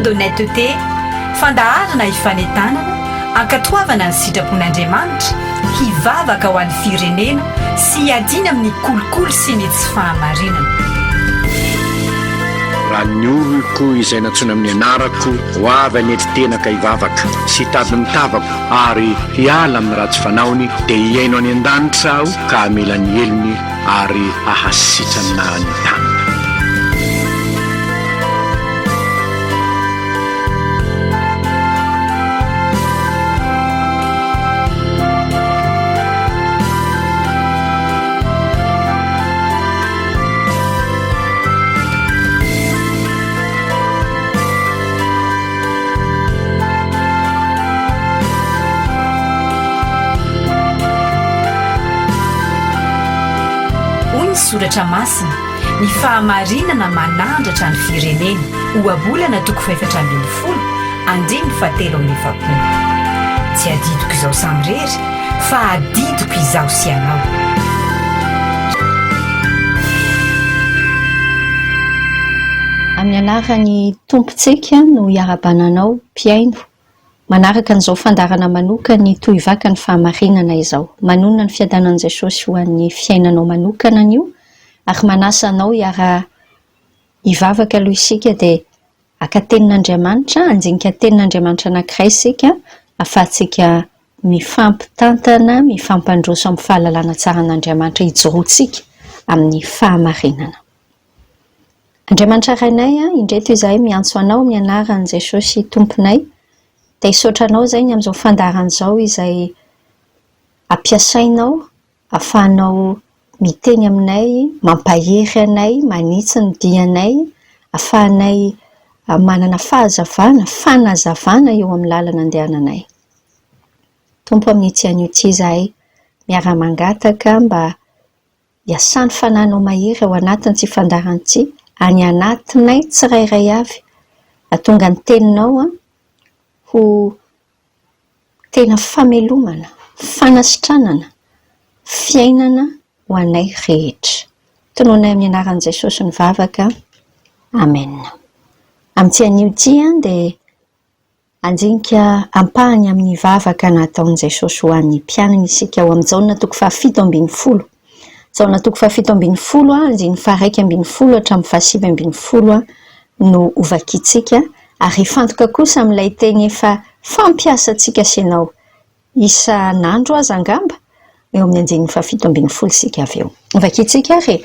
d'honnêteté, fandaharana hifanentanana, hankatoavana ny sitrapon'Andriamanitra, hivavaka ho an'ny firenena sy hiadiana amin'ny kolikoly sy ny tsy fahamarinana. Raha ny oloko izay nantsoina amin'ny anarako ho avy hanetry tena ka hivavaka sy hitady ny tavako ary hiala amin'ny ratsy fanaony, dia hihaino any an-danitra Aho ka hamela ny helony ary hahasitrana ny taniny. Hoy ny Soratra Masina, Ny fahamarinana manandratra ny firenena. Ohabolana toko fahefatra ambin'ny folo, andininy fahatelo amby efapolo. Tsy adidiko izaho samirery, fa adidiko izaho sy ianao. Amin'ny anaran'ny Tompontsika no iarahabana anao mpihaino manaraka an'izao fandaharana manokan'ny Tohivaka ny Fahamarinana izao. Manonona ny fiadanan'i Jesosy ho an'ny fiainanao manokana anio ary manasa anao hiara hivavaka aloha isika dia haka tenin'Andriamanitra, handinika tenin'Andriamanitra anankiray isika ahafahantsika mifampitantana, mifampandroso amin'ny fahalalana tsara an'Andriamanitra hijoroantsika amin'ny fahamarinana. Andriamanitra Rainay a, indreto izahay miantso Anao amin'ny anaran'i Jesosy Tomponay. Dia hisaotra Anao izahay ny amin'izao fandaharana izao izay ampiasainao, ahafahanao miteny aminay, mampahery anay, manitsy ny dianay, ahafahanay manana fahazavana, fanazavana eo amin'ny lalana andehananay. Tompo amin'ity anio ity izahay miara-mangataka mba Iasà ny Fanahinao mahery ao anatin'ity fandaharana ity, any anatinay tsirairay avy, hahatonga ny Teninao ho tena famelomana, fanasitranana, fiainana ho anay rehetra. Tononay amin'ny anaran'i Jesosy ny vavaka. Amen. Amin'ity anio ity dia Handinika ampahany amin'ny vavaka nataon'i Jesosy ho an'ny mpianany isika ao amin'ny Jaona toko fahafito ambin'ny folo. Jaona toko fahafito ambin'ny folo, andininy faharaika ambin'ny folo hatramin'ny fahasivy ambin'ny folo no hovakintsika, ary hifantoka kosa amin'ilay teny efa fampiasantsika sy ianao isan'andro aza angamba, eo amin'ny andininy fahafito ambin'ny folo isika avy eo. Vakintsika ary e!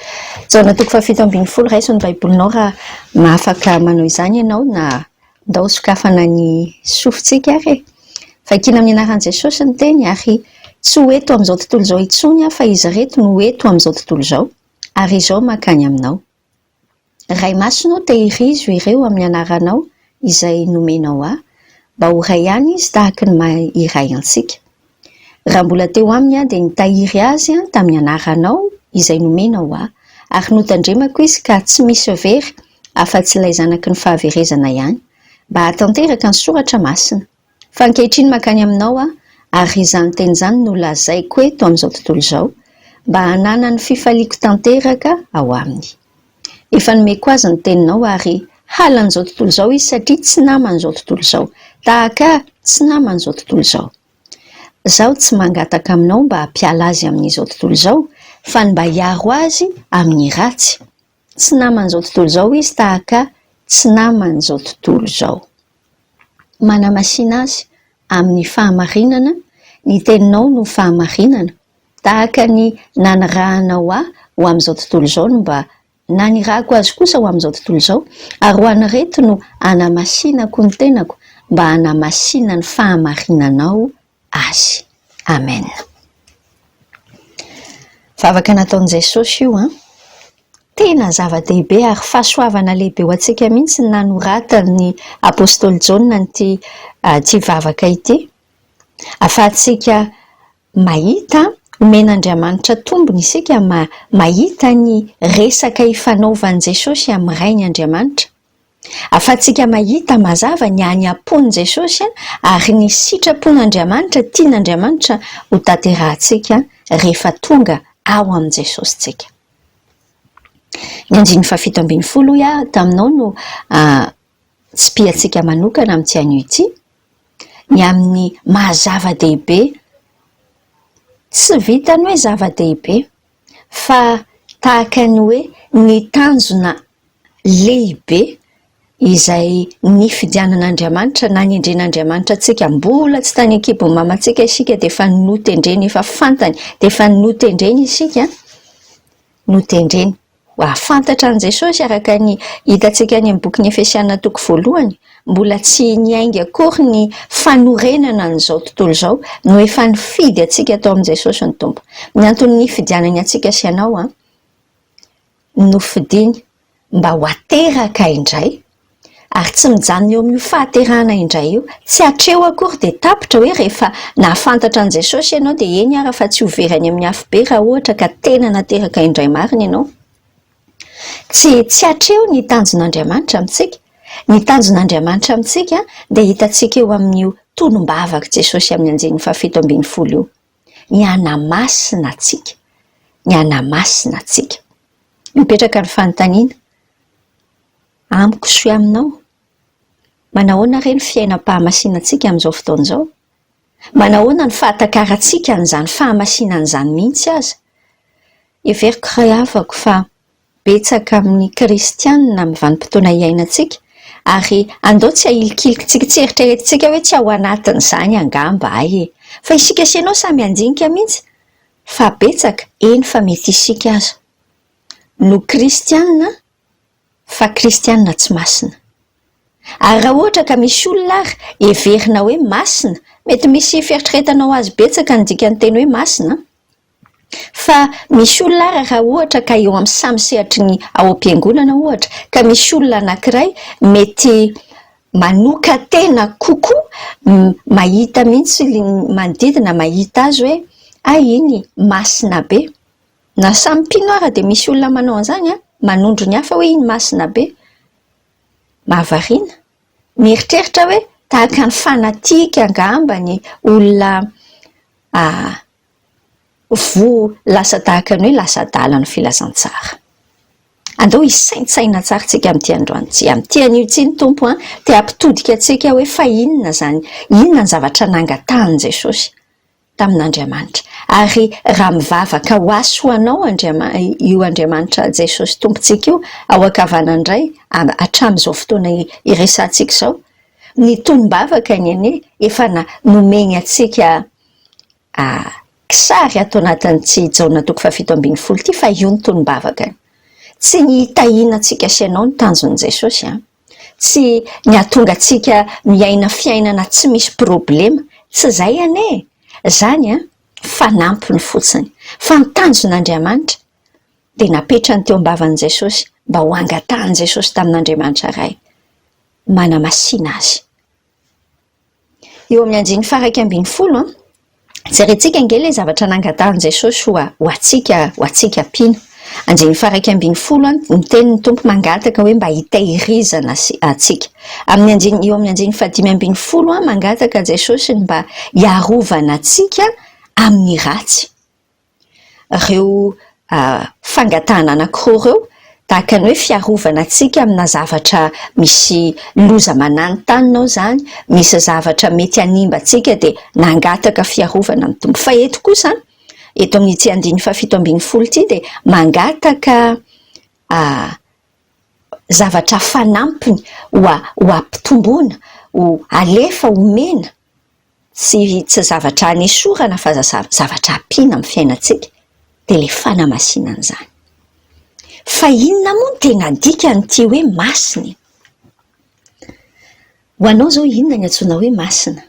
Jaona toko fahafito ambin'ny folo, raiso ny Baibolinao raha mahafaka manao izany ianao na ndao sokafana ny sofintsika ary e! Vakina amin'ny anaran'i Jesosy ny teny ary tsy ho eto amin'izao tontolo izao intsony aho fa izy ireto no ho eto amin'izao tontolo izao ary izao mankany aminao. Ray Masina ô, tehirizo ireo amin'ny anaranao izay nomenao ahy, mba ho iray ihany izy tahaky ny maha iray antsika. Raha mbola teo aminy aho dia nitahiry azy tamin'ny anaranao izay nomenao ahy, ary notandremako izy ka tsy misy very afa-tsy ilay zanaky ny fahaverezana ihany, mba hahatanteraka ny soratra masina. Fa ankehitriny mankany aminao aho, ary izany teny izany no lazaiko eto amin'izao tontolo izao, mba hananany fifaliako tanteraka ao aminy. Efa nomeko azy ny teninao, ary halan'izao tontolo izao izy satria tsy naman'izao tontolo izao, tahaka ahy tsy naman'izao tontolo izao. Izaho tsy mangataka aminao mba hampiala azy amin'izao tontolo izao, fa ny mba hiaro azy amin'ny ratsy. Tsy naman'izao tontolo izao izy tahaka ahy tsy naman'izao tontolo izao. Manamasina azy amin'ny fahamarinana, ny teninao no fahamarinana, tahaka ny nanirahanao ahy ho amin'izao tontolo izao no mba nanirahako azy kosa ho amin'izao tontolo izao, ary ho an'ireto no anamasinako ny tenako mba hanamasinan'ny fahamarinanao azy. Amen. Vavaka nataon'i Jesosy io an. Tena zava-dehibe ary fahasoavana lehibe ho antsika mihitsy ny nanoratan'ny apostoly Jaona an'ity ity vavaka ity. Ahafahantsika mahita, omen'Andriamanitra tombony isika mahita ny resaka ifanaovan'i Jesosy amin'ny Rainy Andriamanitra. Ahafahantsika mahita mazava ny any am-pon'i Jesosy ary ny sitrapon'Andriamanitra tian'Andriamanitra ho tanterahantsika rehefa tonga ao amin'i Jesosy tsika. Ny andininy fahafito ambin'ny folo hoy aho taminao no. Tsipihantsika manokana amin'ity anio ity ny amin'ny maha zava-dehibe, tsy vitan'ny hoe zava-dehibe fa tahaka ny hoe ny tanjona lehibe izay nifidianan'Andriamanitra, nanendren'Andriamanitra antsika, mbola tsy tany an-kibon'ny mamantsika isika dia efa notendreny, efa fantany, dia efa notendreny isika, notendreny hahafantatra an'i Jesosy araka ny hitantsika any amin'ny bokin'ny Efesiana toko voalohany, mbola tsy niainga akory ny fanorenana an'izao tontolo izao no efa nifidy antsika tao amin'i Jesosy ny Tompo. Ny antony nifidianany antsika sy ianao an, nofidiny mba ho ateraka indray ary tsy mijanona eo amin'io fahaterahana indray io. Tsy hatreo akory dia tapitra hoe rehefa nahafantatra an'i Jesosy ianao dia eny ara fa tsy ho very any amin'ny afobe raha ohatra ka tena nateraka indray marina ianao. Tsy tsy hatreo ny tanjon'Andriamanitra amintsika. Ny tanjon'Andriamanitra amintsika dia hitantsika eo amin'io tonom-bavak'i Jesosy amin'ny andininy fahafito ambin'ny folo io. Ny hanamasina antsika. Ny hanamasina antsika. Mipetraka ny fanontaniana, amiko sy aminao, manahoana re ny fiainam-pahamasinantsika amin'izao fotoana izao? Manahoana ny fahatakarantsika an'izany fahamasinana izany mihitsy aza? Heveriko ray havako fa betsaka amin'ny kristianina amin'ny vanim-potoana iainantsika ary andao tsy ahilikilikintsika, tsy eritreretintsika hoe tsy ao anatin'izany angamba ahy e! Fa isika sy ianao samy handinika mihitsy fa betsaka, eny fa mety isika aza no kristianina fa kristianina tsy masina. Ary raha ohatra ka misy olona ary heverina hoe masina, mety misy fieritreretana ho azy betsaka ny dikan'ny teny hoe masina an! Fa misy olona ary raha ohatra ka eo amin'ny samy sehatry ny ao am-piangonana ohatra ka misy olona anankiray mety manokan-tena kokoa, mahita mihitsy ny manodidina mahita azy hoe hay iny masina be. Na samy mpino ara dia misy olona manao an'izany an, manondro ny hafa hoe iny masina be. Mahavariana. Mieritreritra hoe tahaka ny fanatika angamba ny olona voa lasa tahaka ny hoe lasa adala ny filazantsara. Andao hisaintsaina tsara tsika amin'ity androany ity. Amin'ity anio ity ny Tompo an, te hampitodika antsika hoe fa inona izany, inona ny zavatra nangatahan'i Jesosy tamin'Andriamanitra. Ary raha mivavaka ho ahy sy ho anao Andriama- io Andriamanitra Jesosy Tompontsika io, ao ankavanan'ny Ray, hatramin'izao fotoana iresahantsika izao, ny tonom-bavaka ny anie efa na- nomeny antsika kisary ato anatin'ity Jaona toko fahafito ambin'ny folo ity fa io ny tonom-bavakany. Tsy ny hitahiana antsika sy ianao ny tanjon'i Jesosy an. Tsy ny hahatonga antsika miaina fiainana tsy misy problema. Tsy izay anie e! Izany an, fanampiny fotsiny. Fa ny tanjon'Andriamanitra dia napetrany teo am-bavan'i Jesosy mba ho angatahan'i Jesosy tamin'Andriamanitra Ray manamasina azy. Eo amin'ny andininy faha-11, jerentsika ange ilay zavatra nangatahan'i Jesosy ho ho antsika, ho antsika mpino. Andininy faha-11, miteny ny Tompo mangataka hoe mba hitehirizana sy antsika. Amin'ny andininy, eo amin'ny andininy faha-15, mangataka Jesosy ny mba hiarovana antsika amin'ny ratsy. Ireo fangatahana anankiroa ireo, tahaka ny hoe fiarovana antsika amina zavatra misy loza mananontanona ao izany, misy zavatra mety hanimba antsika dia nangataka fiarovana ny Tompo. Fa eto kosa, eto amin'ity andininy fahafito ambin'ny folo ity dia mangataka zavatra fanampiny ho ho ampitomboina, ho alefa, omena. Tsy tsy zavatra anesorana fa zavatra ampiana amin'ny fiainantsika dia ilay fanamasinana izany. Fa inona moa no tena dikan'ity hoe masina e? Ho anao izao inona ny antsoina hoe masina?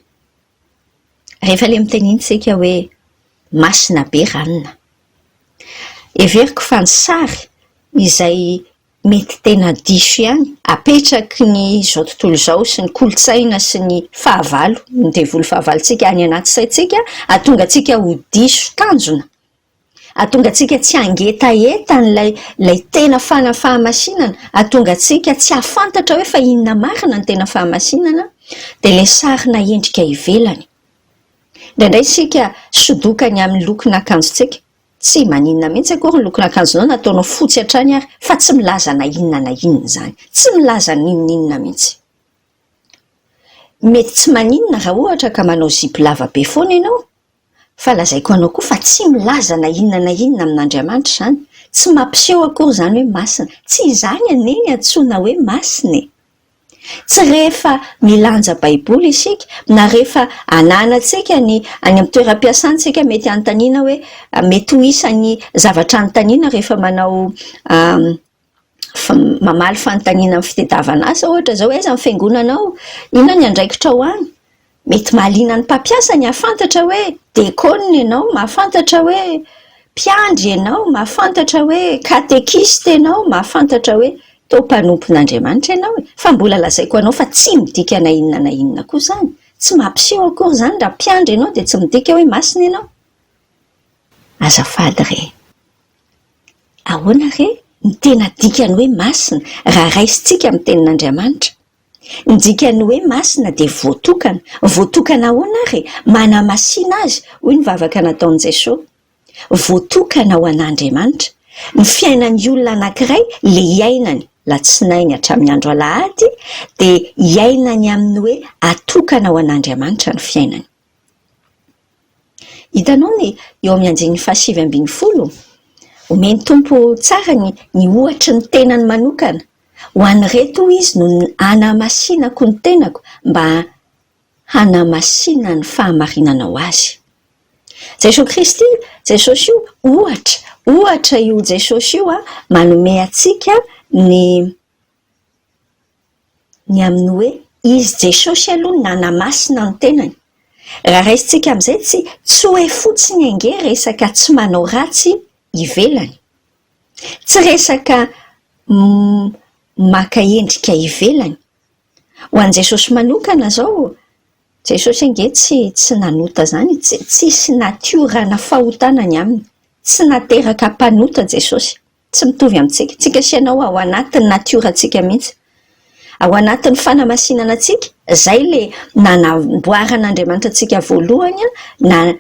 Rehefa ilay miteny iny isika hoe masina be ranona. Heveriko fa ny sary izay mety tena diso ihany, apetraky ny izao tontolo izao sy ny kolontsaina sy ny fahavalo, ny devoly fahavalontsika any anaty saintsika, hahatonga antsika ho diso tanjona, hahatonga antsika tsy hangetaheta an'ilay ilay tena fana fahamasinana, hahatonga antsika tsy hahafantatra hoe fa inona marina ny tena fahamasinana, dia ilay sarina endrika ivelany. Indraindray isika sodokany amin'ny lokon'akanjontsika. Tsy maninona mihitsy akory ny lokon'akanjonao na ataonao fotsy hatrany ary fa tsy milaza na inona na inona izany. Tsy milaza n'inon'inona mihitsy. Mety tsy maninona raha ohatra ka manao zipo lava be foana ianao, fa lazaiko anao koa fa tsy milaza na inona na inona amin'Andriamanitra izany, tsy mampiseho akory izany hoe masina. Tsy izany anie ny antsoina hoe masina e! Tsy rehefa milanja Baiboly isika, na rehefa ananantsika ny any amin'ny toeram-piasantsika mety hanontaniana hoe, mety ho isan'ny zavatra anontaniana rehefa manao mamaly fanontaniana amin'ny fitadiavana asa ohatra izao, aiza ny fiangonanao? Inona ny andraikitrao any? Mety mahaliana ny mpampiasa ny hahafantatra hoe dekôna ianao, mahafantatra hoe mpiandry ianao, mahafantatra hoe katekista ianao, mahafantatra hoe toa mpanompon'Andriamanitra ianao e! Fa mbola lazaiko anao fa tsy midika na inona na inona koa izany. Tsy mampiseho akory izany raha mpiandry ianao dia tsy midika hoe masina ianao. Azafady re. Ahoana re ny tena dikan'ny hoe masina raha raisintsika amin'ny tenin'Andriamanitra? Ny dikan'ny hoe masina dia voatokana. Voatokana ahoana ary e? Manamasina azy, hoy ny vavaka nataon'i Jesoa. Voatokana ho an'Andriamanitra. Ny fiainan'ny olona anankiray, le iainany, latsinainy hatramin'ny andro alahady, dia iainany amin'ny hoe atokana ho an'Andriamanitra ny fiainany. Hitanao ny eo amin'ny andininy fahasivy ambin'ny folo? Omen'ny Tompo tsara ny ny ohatry ny tenany manokana. Ho an'ireto hoy izy no hanamasinako ny tenako mba hanamasinan'ny fahamarinanao azy. Jesoa Kristy, Jesosy io ohatra, ohatra io Jesosy io manome antsika ny ny amin'ny hoe Izy Jesosy aloha nanamasina ny tenany. Raha raisintsika amin'izay tsy tsy hoe fotsiny ange resaka tsy manao ratsy ivelany. Tsy resaka maka endrika ivelany. Ho an'i Jesosy manokana izao, Jesosy ange tsy tsy nanota izany, tsy tsisy natiorana fahotana ny aminy. Tsy nateraka mpanota Jesosy. Tsy mitovy amintsika. Tsika sy ianao ao anatin'ny natiorantsika mihitsy. Ao anatin'ny fanamasinana antsika, izay ilay nanamboaran'Andriamanitra antsika voalohany, na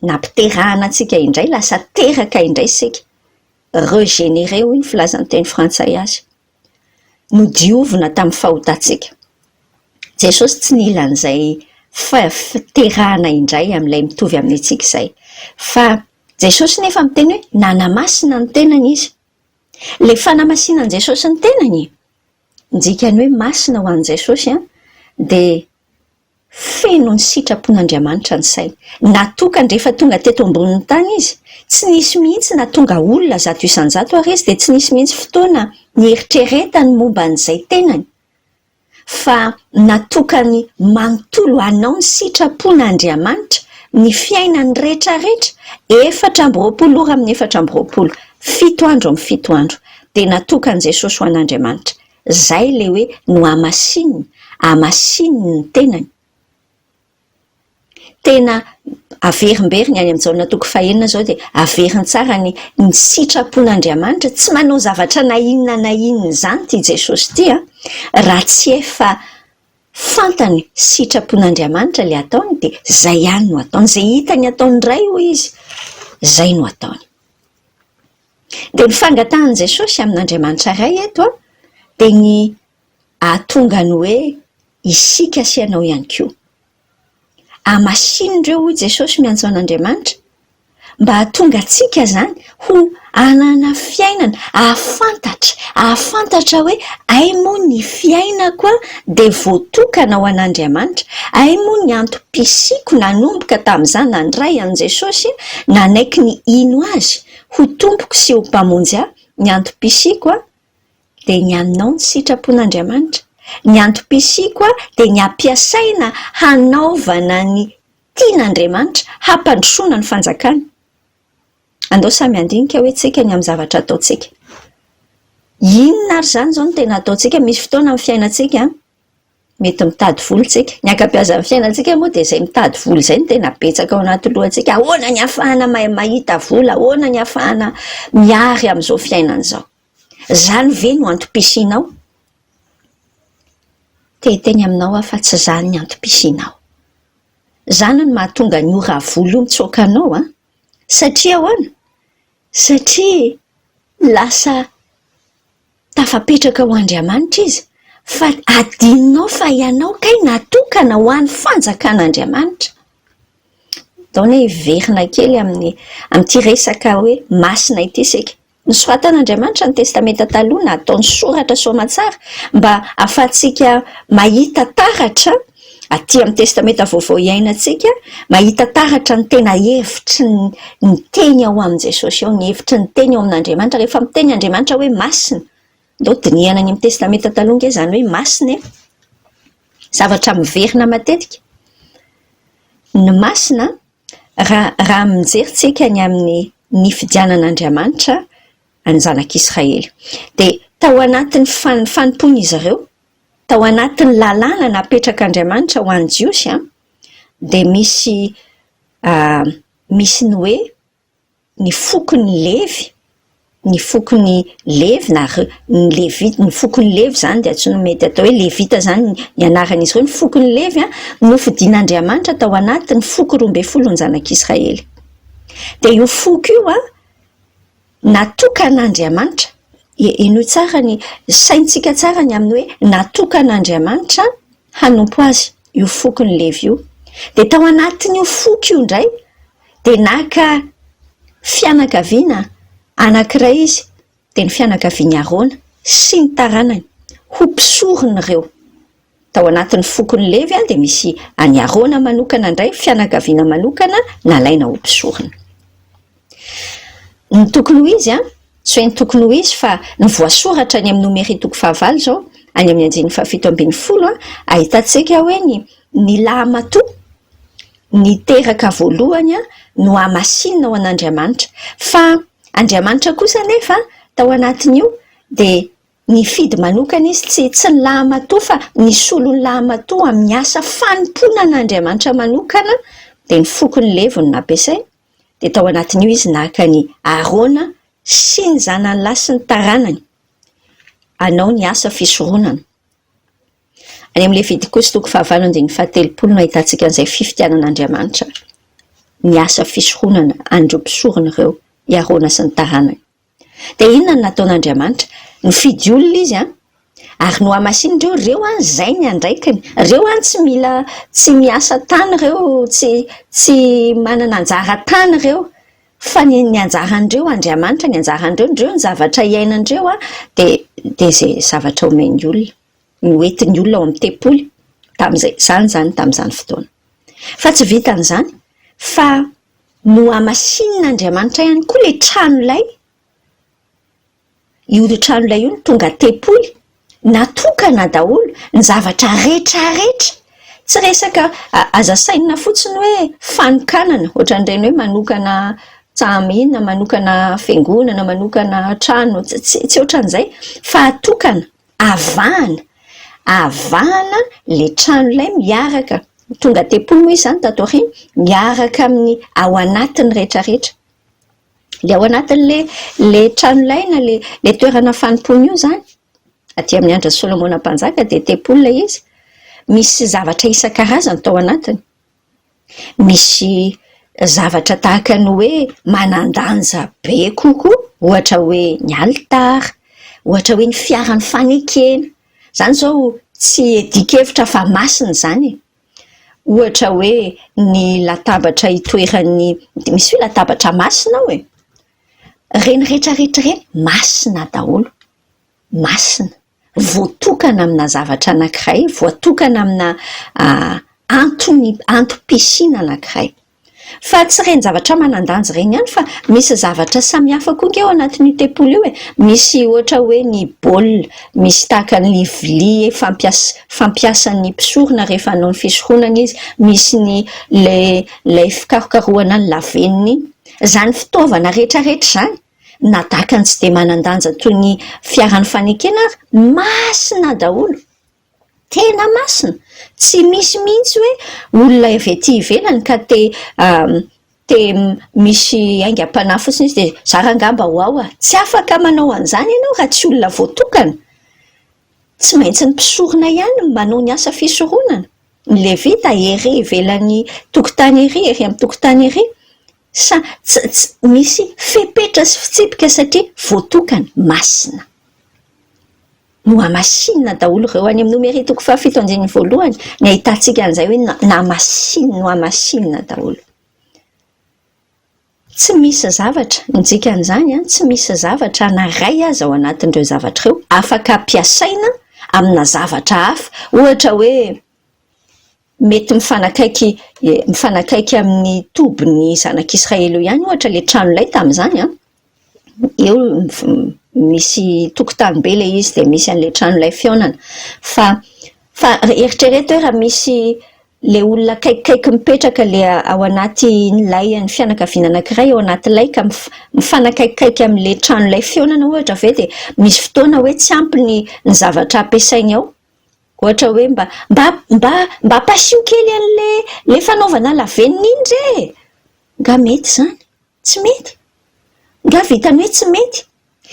nampiterahana antsika indray, lasa teraka indray isika. Regénéré hoy ny filazan'ny teny frantsay azy. Nodiovina tamin'ny fahotantsika. Jesosy tsy nila an'izay fiterahana indray amin'ilay mitovy amin'ny antsika izay. Fa Jesosy nefa miteny hoe nanamasina ny tenany izy. Ilay fanamasinan'i Jesosy ny tenany, ny dikan'ny hoe masina ho an'i Jesosy dia feno ny sitrapon'Andriamanitra ny sainy. Natokany rehefa tonga teto ambonin'ny tany izy, tsy nisy mihitsy na tonga olona 100% ary izy dia tsy nisy mihitsy fotoana nieritreretany momba an'izay tenany. fa natokany manontolo hanao ny sitrapon'Andriamanitra ny fiainany rehetrarehetra, 24 ora amin'ny 24, fito andro amin'ny fito andro, dia natokan'i Jesosy ho an'Andriamanitra. Izay ilay hoe nohamasininy, hamasininy ny tenany. Tena averimberiny any amin'ny Jaona toko fahenina izao dia averiny tsara ny ny sitrapon'Andriamanitra, tsy manao zavatra na inona na inona izany ity Jesosy ity an, raha tsy efa fantany sitrapon'Andriamanitra ilay ataony dia izay ihany no ataony, izay hitany ataon'ny Ray hoy izy, izay no ataony. Dia ny fangatahan'i Jesosy amin'Andriamanitra Ray eto an, dia ny ahatonga ny hoe isika sy ianao ihany koa. Hamasino ireo hoy Jesosy miantso an'Andriamanitra, mba hahatonga antsika izany ho hanana fiainana, hahafantatra, hahafantatra hoe hay moa ny fiainako dia voatokana ho an'Andriamanitra, hay moa ny antom-pisiako nanomboka tamin'izaho nandray an'i Jesosy, nanaiky ny hino Azy ho Tompoko sy ho Mpamonjy ahy, ny antom-pisiako dia ny hanao ny sitrapon'Andriamanitra. Ny antom-pisiako dia ny hampiasaina hanaovana ny tian'Andriamanitra, hampandrosoana ny fanjakany. Andao samy handinika hoe tsika ny amin'ny zavatra ataontsika. Inona ary izany izao no tena ataontsika? Misy fotoana amin'ny fiainantsika mety mitady vola isika. Ny ankabeazan'ny fiainantsika moa dia izay mitady vola izay no tena betsaka ao anaty lohantsika. Ahoana ny ahafahana mahita vola? Ahoana ny ahafahana mihary amin'izao fiainana izao? Izany ve no antom-pisianao? Te hiteny aminao aho fa tsy izany ny antom-pisianao. Izany no mahatonga ny ora vola io mitsoaka anao an! Satria ahoana? Satria lasa tafapetraka ho Andriamanitra izy. Fa adinonao fa ianao kay natokana ho an'ny fanjakan'Andriamanitra. Ndao anie hiverina kely amin'ny amin'ity resaka hoe masina ity isika. Nosoratan'Andriamanitra ny Testamenta Taloha na ataony soratra soamantsara mba hahafahantsika mahita taratra aty amin'ny Testamenta Vaovao iainantsika, mahita taratra ny tena hevitry ny teny ao amin'i Jesosy ao, ny hevitry ny teny ao amin'Andriamanitra. Rehefa miteny Andriamanitra hoe masina, ndao dinihana any amin'ny Testamenta Taloha ange izany hoe masina e! Zavatra miverina matetika. Ny masina Raha raha mijery tsika ny amin'ny nifidianan'Andriamanitra an'ny zanak'Israely, dia tao anatin'ny fan- fanompoan'izy ireo, tao anatin'ny lalàna napetrak'Andriamanitra ho an'ny Jiosy an, dia misy misy ny hoe ny fokon'i Levy, ny fokon'i Levy na ry ny Levita, ny fokon'i Levy izany dia antsoina mety atao hoe Levita izany ny anaran'izy ireo, ny fokon'i Levy an, nofidin'Andriamanitra tao anatin'ny foko roambifolon'ny zanak'Israely. Dia io foko io an, natokan'Andriamanitra, henoy tsara ny, saintsika tsara ny amin'ny hoe natokan'Andriamanitra hanompo azy io fokon'i Levy io. Dia tao anatin'io foko io indray Dia naka fianakaviana anankiray izy, dia ny fianakavian'i Arona sy ny taranany, ho mpisorona ireo. Tao anatin'ny fokon'i Levy dia misy an'i Arona manokana indray, fianakaviana manokana nalaina ho mpisorona. Ny tokony ho izy, tsy hoe ny tokony ho izy fa ny voasoratra any amin'ny Nomery toko fahavalo izao, any amin'ny andininy fahafito ambinifolo, ahitantsika hoe ny ny lahimatoa Ny teraka voalohany no hamasinina ho an'Andriamanitra. Fa Andriamanitra kosa anefa tao anatin'io dia nifidy manokana izy, tsy tsy ny lahimatoa fa nisolo ny lahimatoa amin'ny asa fanompoana an'Andriamanitra manokana, dia ny fokon'i Levy no nampiasainy, dia tao anatin'io izy naka an'i Arona sy ny zanany lahy sy ny taranany hanao ny asa fisoronana. Any amin'ny Levitikosy toko fahavalo andininy fahatelopolo no ahitantsika an'izay fifidianan'Andriamanitra ny asa fisoronana an'ireo mpisorona ireo, i Arona sy ny taranany. Dia inona no nataon'Andriamanitra? Nifidy olona izy an, ary nohamasininy ireo, ireo an izay ny andraikiny, ireo an tsy mila, tsy miasa tany ireo, tsy tsy manana anjara tany ireo, fa ny ny anjaran'ireo Andriamanitra, ny anjaran'ireo, ireo ny zavatra iainan'ireo an, dia dia izay zavatra omen'ny olona. noentin'ny olona ao amin'ny tempoly tamin'izay, izany izany tamin'izany fotoana. Fa tsy vitan'izany fa nohamasinin'Andriamanitra ihany koa ilay tranolay, io tranolay io no tonga tempoly, natokana daholo ny zavatra rehetrarehetra, tsy resaka, aza sainina fotsiny hoe fanokanana, ohatran'ireny hoe manokana tsaha-mena, manokana fiangonana, manokana trano, tsy tsy ohatran'izay fa atokana. Avahana, avahana le trano lay miaraka, tonga tempoly moa izy zany tato aoriana, miaraka amin'ny ao anatiny rehetra rehetra. Le ao anatin'le le trano lay na le le toerana fanompoana io zany, aty amin'ny andron'i Solomona mpanjaka dia tempoly ilay izy, misy zavatra isan-karazany tao anatiny. Misy zavatra tahaka ny hoe manan-danja be kokoa, ohatra hoe ny alitara, ohatra hoe ny fiaran'ny fanekena. Izany izao tsy iadian-kevitra fa masina izany e. Ohatra hoe ny latabatra itoeran'ny, misy hoe latabatra masina ao e. Ireny rehetrarehetra ireny masina daholo, masina. voatokana amina zavatra anankiray, voatokana amina antony, antom-pisiana anankiray. Fa tsy ireny zavatra manan-danja ireny ihany fa misy zavatra samihafa koa ange ao anatin'io tempoly io e. Misy ohatra hoe ny baolina, misy tahaka ny vilia fampiasa, fampiasan'ny mpisorona rehefa hanao ny fisoronana izy, misy ny ilay ilay fikarokarohana ny lavenona iny. Izany fitaovana rehetrarehetra izany na tahaka ny tsy dia manan-danja toy ny fiaran'ny fanekena ary, masina daholo, tena masina, tsy misy mihitsy hoe olona avy ety ivelany ka te te misy aingam-panahy fotsiny izy dia za r'angaha mba ho ao ah, tsy afaka manao an'izany ianao raha tsy olona voatokana, tsy maintsy ny mpisorona ihany no manao ny asa fisoronana, ny levita ery ivelan'ny tokotany ery, ery amin'ny tokotany ery. Sa tsy tsy misy fepetra sy fitsipika satria voatokana, masina. Nohamasinina daholo ireo. Any amin'ny Nomery toko fahafito andininy voalohany ny ahitantsika an'izay hoe nahamasinina, nohamasinina daholo. Tsy misy zavatra, ny dikan'izany an, tsy misy zavatra na iray aza ao anatin'ireo zavatra ireo afaka ampiasaina amina zavatra hafa. Ohatra hoe mety mifanakaiky mifanakaiky amin'ny tobin'ny zanak'Israely eo ihany ohatra ilay tranolay tamin'izany an. Eo misy tokotany be ilay izy dia misy an'ilay tranolay fihaonana. Fa fa eritrereto hoe raha misy ilay olona akaikikaiky mipetraka ilay ao anaty ny lay an'ny fianakaviana anankiray ao anaty lay ka mifanakaikikaiky amin'ilay tranolay fihaonana ohatra ve dia misy fotoana hoe tsy ampy ny ny zavatra ampiasainy ao. Ohatra hoe mba mba mba mba ampasio kely an'ilay ilay fanaovana lavenona iny re e! Nga mety izany? Tsy mety. Nga vitan'ny hoe tsy mety?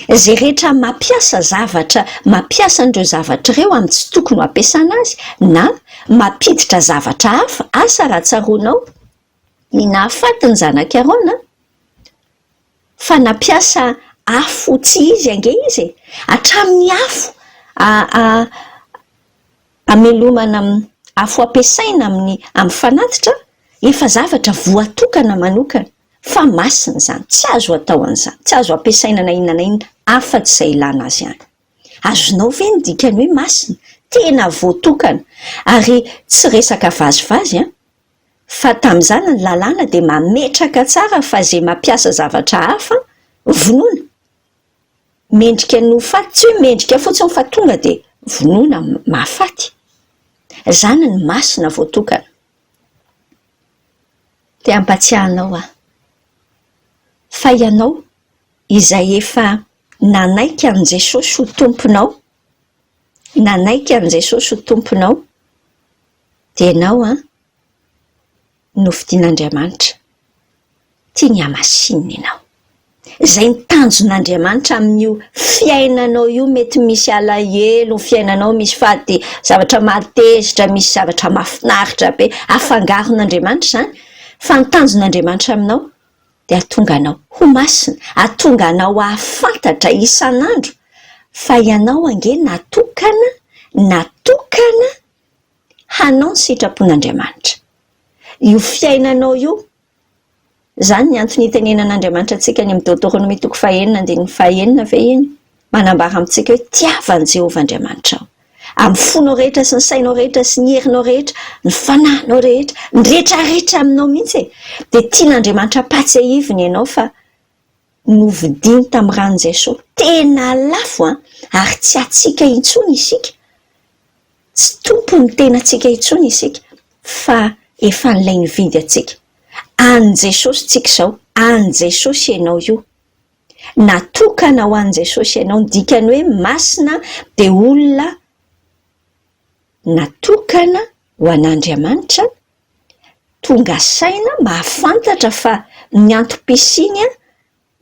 Izay rehetra mampiasa zavatra mampiasa an'ireo zavatra ireo amin'ny tsy tokony ho ampiasana azy na mampiditra zavatra hafa, asa raha tsaroanao ny nahafaty ny zanak'i Arona fa nampiasa afo tsy izy ange izy e! Hatramin'ny afo amelomana afo ampiasaina amin'ny amin'ny fanatitra efa zavatra voatokana manokana fa masina izany, tsy azo atao an'izany, tsy azo ampiasaina na inona na inona afa-tsy izay ilana azy ihany. Azonao ve ny dikan'ny hoe masina? Tena voatokana. Ary tsy resaka vazivazy an! Fa tamin'izany ny lalàna dia mametraka tsara fa izay mampiasa zavatra hafa, vonoina. Mendrika ny ho faty, tsy hoe mendrika fotsiny fa tonga dia vonoina mahafaty. Izany ny masina voatokana. Te hampatsiahy anao aho fa ianao izay efa nanaiky an'i Jesosy ho Tomponao, nanaiky an'i Jesosy ho Tomponao, dia ianao an, nofidin'Andriamanitra. Tiany hamasinina ianao. Izay ny tanjon'Andriamanitra amin'io fiainanao io, mety misy alahelo ny fiainanao, misy faty, zavatra mahatezitra, misy zavatra mahafinaritra be, afangaron'Andriamanitra izany, fa ny tanjon'Andriamanitra aminao dia hahatonga anao ho masina, hahatonga anao hahafantatra isan'andro fa ianao ange natokana, natokana hanao ny sitrapon'Andriamanitra. Io fiainanao io, izany ny antony itenenan'Andriamanitra antsika any amin'ny Deoteronomia toko fahenina andininy fahenina ve iny? Manambara amintsika hoe tiava an'i Jehovah Andriamanitrao. Amin'ny fonao rehetra sy ny sainao rehetra sy ny herinao rehetra, ny fanahinao rehetra, ny rehetrarehetra aminao mihitsy e! Dia tian'Andriamanitra ampahatsiahivina ianao fa novidiany tamin'ny ran'i Jesoa. Tena lafo an! Ary tsy antsika intsony isika. Tsy tompon'ny tenantsika intsony isika fa efa an'ilay nividy antsika. An'i Jesosy tsika izao, an'i Jesosy ianao io. Natokana ho an'i Jesosy ianao. Ny dikan'ny hoe masina dia olona natokana ho an'Andriamanitra, tonga saina, mahafantatra fa ny antom-pisiany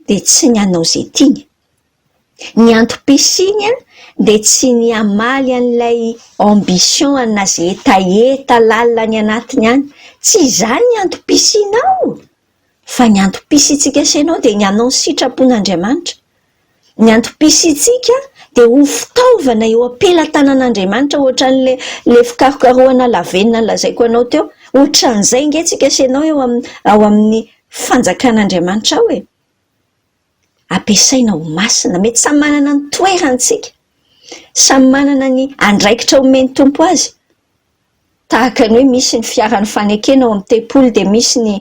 dia tsy ny hanao izay tiany. Ny antom-pisiany dia tsy ny hamaly an'ilay ambition na izay hetaheta lalina any anatiny any. Tsy izany ny antom-pisianao fa ny antom-pisiantsika sy ianao dia ny hanao ny sitrapon'Andriamanitra. Ny antom-pisiantsika dia ho fitaovana eo am-pelatanan'Andriamanitra ohatran'ilay ilay fikarokarohana lavenona nolazaiko anao teo. Ohatran'izay ange tsika sy ianao eo amin'ny ao amin'ny fanjakan'Andriamanitra ao e! Ampiasaina ho masina. Mety samy manana ny toerany tsika. Samy manana ny andraikitra omen'ny Tompo azy. Tahaka ny hoe misy ny fiaran'ny fanekena ao amin'ny tempoly dia misy ny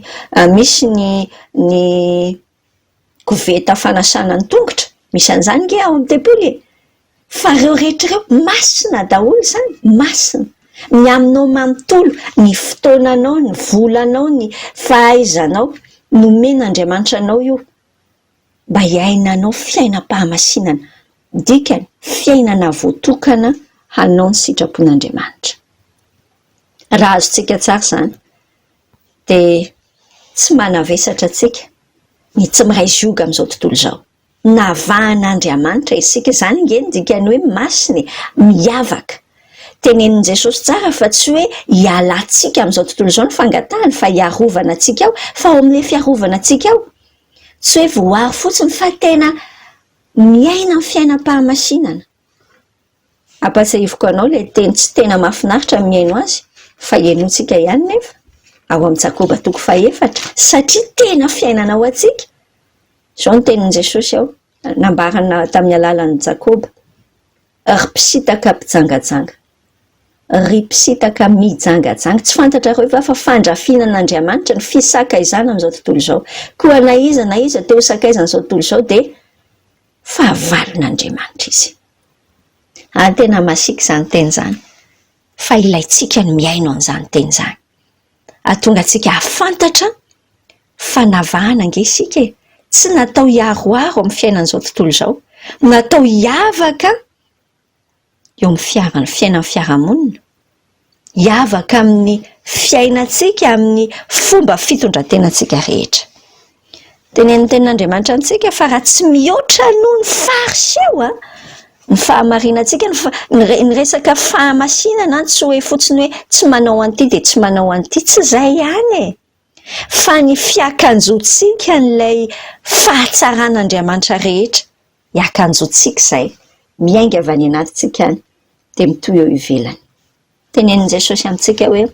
misy ny ny koveta fanasana ny tongotra. Misy an'izany nge ao amin'ny tempoly e! Fa ireo rehetra ireo, masina daholo izany, masina. Ny aminao manontolo, ny fotoananao, ny volanao, ny fahaizanao, nomen'Andriamanitra anao io mba hiainanao fiainam-pahamasinana. Dikany, fiainana voatokana hanao ny sitrapon'Andriamanitra. Raha azontsika tsara izany, dia tsy manavesatra antsika ny tsy miray zioga amin'izao tontolo izao. Navahan'Andriamanitra isika. Izany ange ny dikan'ny hoe masina e, miavaka. Tenenin'i Jesosy tsara fa tsy hoe hialantsika amin'izao tontolo izao ny fangatahany fa hiarovana antsika ao. Fa ao amin'ilay fiarovana antsika ao, tsy hoe voaro fotsiny fa tena miaina ny fiainam-pahamasinana. Ampahatsiahiviko anao ilay teny tsy tena mahafinaritra ny mihaino azy, fa henointsika ihany nefa, ao amin'ny Jakoba toko fahefatra, satria tena fiainana ho antsika. Izao no tenin'i Jesosy ao, nambarana tamin'ny alalan'i Jakoba, Ry mpisintaka mpijangajanga, ry mpisintaka mijangajanga, tsy fantatrareo va fa fandrafiana an'Andriamanitra ny fisakaizana amin'izao tontolo izao? Koa na iza na iza te ho sakaizan'izao tontolo izao dia fahavalon'Andriamanitra izy. Ary tena masiaka izany teny izany, fa ilaintsika ny mihaino an'izany teny izany. Hahatonga antsika hahafantatra fa navahana ange isika e! Tsy natao hiaroaro amin'ny fiainan'izao tontolo izao, natao hiavaka eo amin'ny fiaran'ny fiainan'ny fiarahamonina, hiavaka amin'ny fiainantsika, amin'ny fomba fitondran-tenantsika rehetra. Tenenin'ny Tenin'Andriamanitra antsika fa raha tsy mihoatra noho ny fariseo ny fahamarinantsika, ny fa- ny re- ny resaka fahamasinana tsy hoe fotsiny hoe tsy manao an'ity dia tsy manao an'ity, tsy izay ihany e! Fa ny fiakanjoantsika an'ilay fahatsaran'Andriamanitra rehetra, Hiakanjoantsika izay, miainga avy any anatintsika any, dia mitohy eo ivelany. Tenenin'i Jesosy amintsika hoe,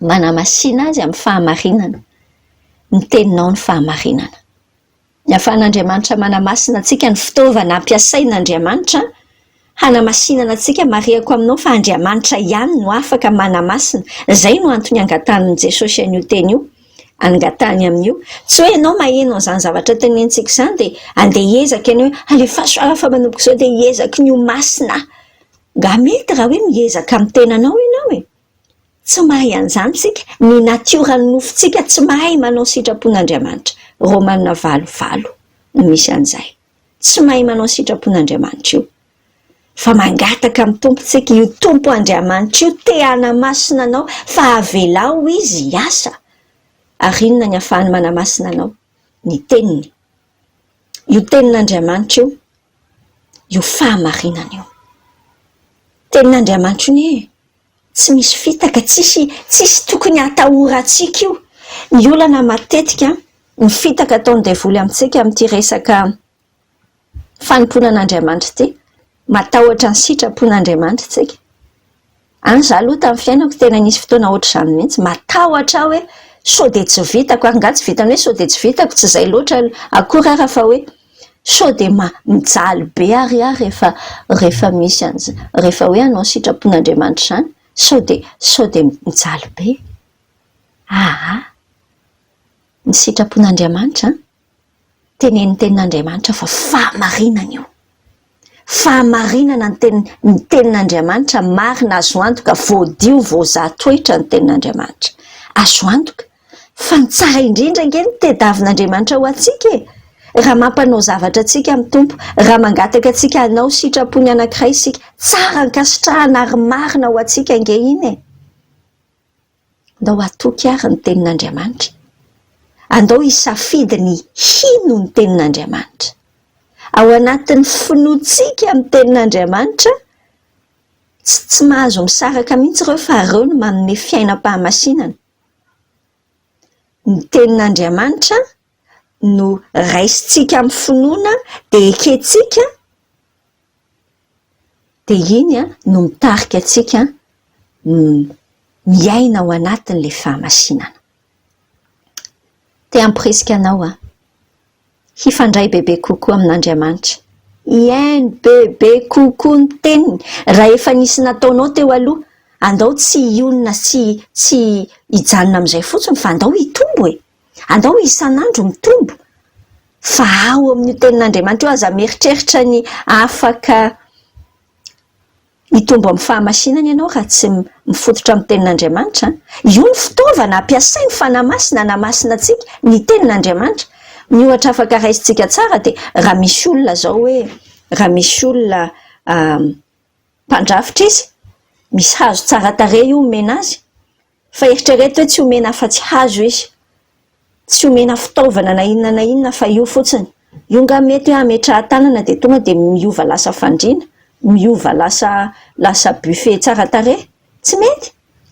Manamasina azy amin'ny fahamarinana. Ny teninao ny fahamarinana. Ny ahafahan'Andriamanitra manamasina antsika, ny fitaovana ampiasain'Andriamanitra hanamasinana antsika, marihako aminao fa Andriamanitra ihany no afaka manamasina. Izay no antony angatahan'i Jesosy an'io teny io. angatahany amin'io. Tsy hoe ianao maheno an'izany zavatra tenenintsika izany dia andeha hiezaka ianao hoe alefaso aho fa manomboka izao dia hiezaky ny ho masina aho. Nga mety raha hoe miezaka amin'ny tenanao ianao e? Tsy mahay an'izany isika, ny natioran'ny nofontsika tsy mahay manao sitrapon'Andriamanitra. Romana valo valo no misy an'izay. Tsy mahay manao sitrapon'Andriamanitra io. Fa mangataka amin'ny Tompo tsika, io Tompo Andriamanitra io te hanamasina anao fa avelao Izy hiasa. Ary inona ny ahafahany manamasina anao? Ny Teniny. Io Tenin'Andriamanitra io, io fahamarinana io. Tenin'Andriamanitra io anie tsy misy fitaka, tsisy, tsisy tokony hatahorantsika io. Ny olana matetika, ny fitaka ataon'ny devoly amintsika amin'ity resaka fanompoana an'Andriamanitra ity. Matahotra ny sitrapon'Andriamanitra isika. Any izaho aloha tamin'ny fiainako tena nisy fotoana ohatr'izany mihitsy. Matahotra aho hoe sao dia tsy vitako ary angaha tsy vitan'ny hoe sao dia tsy vitako, tsy izay loatra akory ara fa hoe sao dia mijaly be ary aho rehefa rehefa misy an'izay, rehefa hoe hanao ny sitrapon'Andriamanitra izany, sao dia sao dia mijaly be. Aa! Ny sitrapon'Andriamanitra an! Tenenin'ny Tenin'Andriamanitra fa fahamarinana io. Fahamarinana ny teny, ny Tenin'Andriamanitra, marina, azo antoka, voadio, voazaha toetra ny Tenin'Andriamanitra. Azo antoka. Fa ny tsara indrindra ange no tediavin'Andriamanitra ho antsika e! Raha mampanao zavatra antsika ny Tompo, raha mangataka antsika hanao sitrapony anankiray isika, tsara ankasitrahana ary marina ho antsika ange iny e! Andao hatoky àry ny Tenin'Andriamanitra. Andao hisafidy ny hino ny Tenin'Andriamanitra. Ao anatin'ny finoantsika ny Tenin'Andriamanitra, tsy tsy mahazo misaraka mihitsy ireo fa ireo no manome fiainam-pahamasinana. Ny Tenin'Andriamanitra no raisintsika amin'ny finoana dia ekentsika Dia iny no mitarika antsika miaina ao anatin'ilay fahamasinana. Te hamporisika anao aho hifandray bebe kokoa amin'Andriamanitra, hihaino bebe kokoa ny teniny. Raha efa nisy nataonao teo aloha, andao tsy hionona sy tsy hijanona amin'izay fotsiny fa andao hitombo e! Andao isan'andro mitombo fa ao amin'io tenin'Andriamanitra io aza mieritreritra ny afaka hitombo amin'ny fahamasinana ianao raha tsy mifototra amin'ny tenin'Andriamanitra. Io ny fitaovana ampiasain'ny Fanahy Masina hanamasina antsika, ny tenin'Andriamanitra. Ny ohatra afaka raisintsika tsara dia raha misy olona izao hoe raha misy olona mpandrafitra izy, misy hazo tsara tarehy io omena azy, Fa eritrereto hoe tsy omena afa-tsy hazo izy. Tsy omena fitaovana na inona na inona fa io fotsiny. Io nga mety hoe ametrahan-tanana dia tonga dia miova lasa fandriana, miova lasa lasa buffet tsara tarehy. Tsy mety.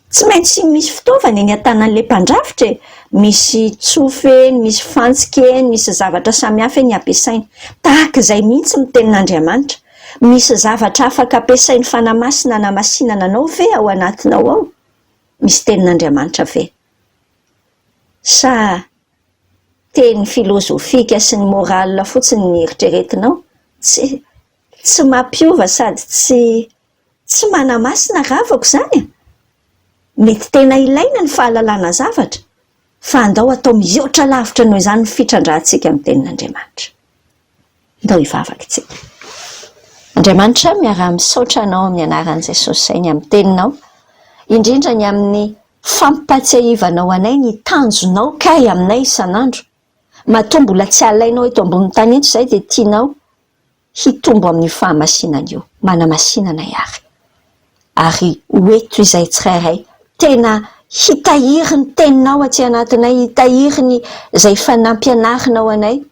Tsy maintsy misy fitaovana eny an-tanan'ilay mpandrafitra e. Misy tsofa eny, misy fantsika eny, misy zavatra samihafa eny ampiasaina. Tahaka izay mihitsy ny tenin'Andriamanitra. Misy zavatra afaka ampiasain'ny Fanahy Masina hanamasinana anao ve ao anatinao ao? Misy Tenin'Andriamanitra ve? Sa teny filozofika sy ny morale fotsiny ny eritreretinao? Tsy, tsy mampiova sady tsy, tsy manamasina ravako izany e! Mety tena ilaina ny fahalalana zavatra, fa andao atao mihoatra lavitra noho izany ny fitrandrahantsika ny Tenin'Andriamanitra. Ndao hivavaka isika. Andriamanitra, miaraha-misaotra Anao amin'ny anaran'i Jesosy izay ny amin'ny Teninao, indrindra ny amin'ny fampahatsiahivanao anay ny tanjonao kay aminay isan'andro. Matoa mbola tsy alainao eto ambonin'ny tany eto izahay dia tianao hitombo amin'io fahamasinana io. Manamasina anay àry. Ary ho eto izahay tsirairay, tena hitahiry ny Teninao aty anatinay, hitahiry ny izay efa nampianarinao anay,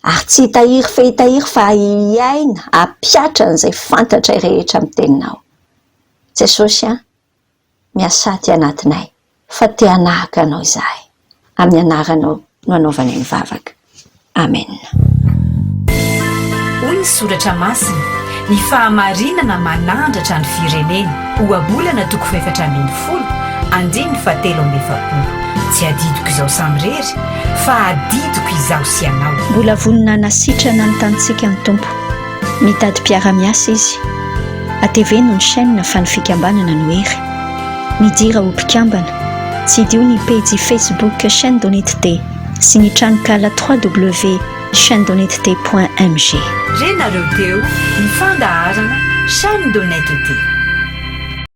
ary tsy hitahiry fe hitahiry fa hiaina, hampihatra an'izay fantatray rehetra amin'ny Teninao. Jesosy an! Miasà aty anatinay fa te hanahaka Anao izahay. Amin'ny Anaranao no anaovanay ny vavaka. Amena. Hoy ny Soratra Masina, Ny fahamarinana manandratra ny firenena. Ohabolana toko fahefatra ambin'ny folo, andininy fahatelo amby efapolo. Tsy adidiko izaho samirery, fa adidiko izaho sy ianao. Mbola vonona hanasitrana ny tanintsika ny Tompo. Mitady mpiara-miasa izy. Ateveno ny chaîne fa ny fikambanana no hery. Midira ho mpikambana. Tsidiho ny pejy Facebook Chaîne d'Honnêteté sy ny tranonkala www.chaînedhonnêteté.mg. Renareo teo ny fandaharana Chaîne d'Honnêteté.